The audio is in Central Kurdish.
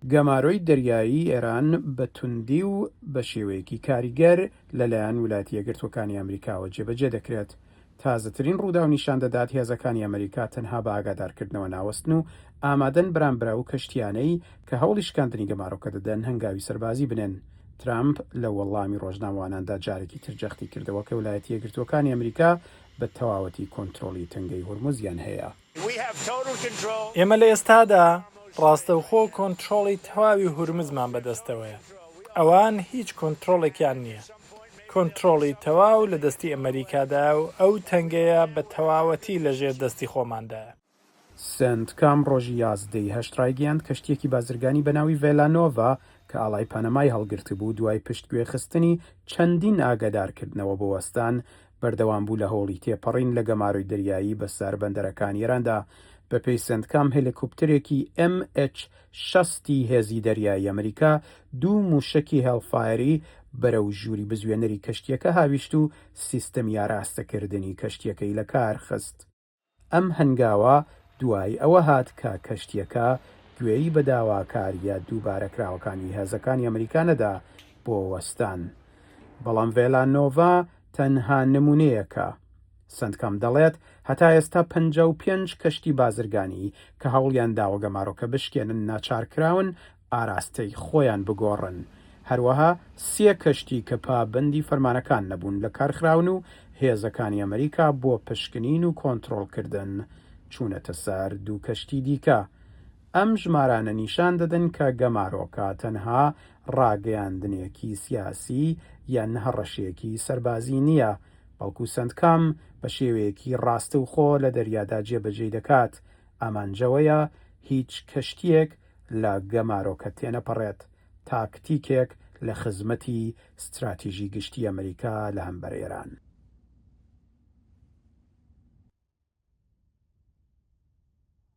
گەمارۆی دەریایی ئێران بە توندی و بە شێوەیەکی کاریگەر لەلایەن ولایەتە یەکگرتووەکانی ئەمریکاوە جێبەجێ دەکرێت. تازەترین ڕووداو نیشان دەدات هێزەکانی ئەمریکا تەنها بە ئاگادارکردنەوە ناوەستن و ئامادەن بەرامبەر ئەو کەشتییانەی کە هەوڵی شکاندنی گەمارۆکە دەدەن هەنگاوی سەربازی بنێن. ترامپ لە وەڵامی ڕۆژنامەواناندا جارێکی تر جەختی کردەوە کە ولایەتە یەکگرتووەکانی ئەمریکا بە تەواوەتی کۆنترۆڵی تەنگەی هورمزیان هەیە. ئێمە لە ئێستادا ڕاستەوخۆ کۆنترۆڵی تەواوی هورمزمان بەدەستەوەیە. ئەوان هیچ کۆنترۆڵێکیان نییە. کۆنترۆڵی تەواو لە دەستی ئەمەریکادایە و ئەو تەنگەیە بە تەواوەتی لە ژێر دەستی خۆماندایە. سێنتکام ڕۆژی 11 ی هەشت ڕایگەیاند کەشتییەکی بازرگانی بە ناوی ڤێلانۆڤا کە ئاڵای پەنەمای هەڵگرتبوو دوای پشتگوێخستنی چەندین ئاگادارکردنەوە بۆ وەستان بەردەوام بوو لە هەوڵی تێپەڕین لە گەمارۆی دەریایی بەسەر بەندەرەکانی ئێراندا. بەپێی سێنتکام هێلیکۆپتەرێکی ئێم ئێچ 60 ی هێزی دەریایی ئەمریکا دوو مووشەکی هێڵفایەری بەرەو ژووری بزوێنەری کەشتییەکە هاویشت و سیستەمی ئاراستەکردنی کەشتییەکەی لەکارخست. ئەم هەنگاوە دوای ئەوە هات کە کەشتییەکە گوێی بە داواکارییە دووبارەکراوەکانی هێزەکانی ئەمریکا نەدا بۆ وەستان. بەڵام ڤێلانۆڤا تەنها نموونەیەکە. سەنتکام دەڵێت، هەتا ئێستا 55 کەشتی بازرگانی کە هەوڵیان داوە گەمارۆکە بشکێنن ناچارکراون ئاراستەی خۆیان بگۆڕن، هەروەها سێ کەشتی کە پابەندی فەرمانەکان نەبوون لەکارخراون و هێزەکانی ئەمریکا بۆ پشکنین و کۆنترۆڵکردن چوونەتە سەر دوو کەشتی دیکە. ئەم ژمارانە نیشان دەدەن کە گەمارۆکە تەنها ڕاگەیاندنێکی سیاسی یان هەڕەشەیەکی سەربازی نییە، بەڵکو سەنتکام بە شێوەیەکی ڕاستەوخۆ لە دەریادا جێبەجێی دەکات، ئامانج ئەوەیە هیچ کەشتییەک لە گەمارۆکە تێنەپەڕێت، تاکتیکێک لە خزمەتی ستراتیژی گشتی ئەمریکا لە هەمبەر ئێران.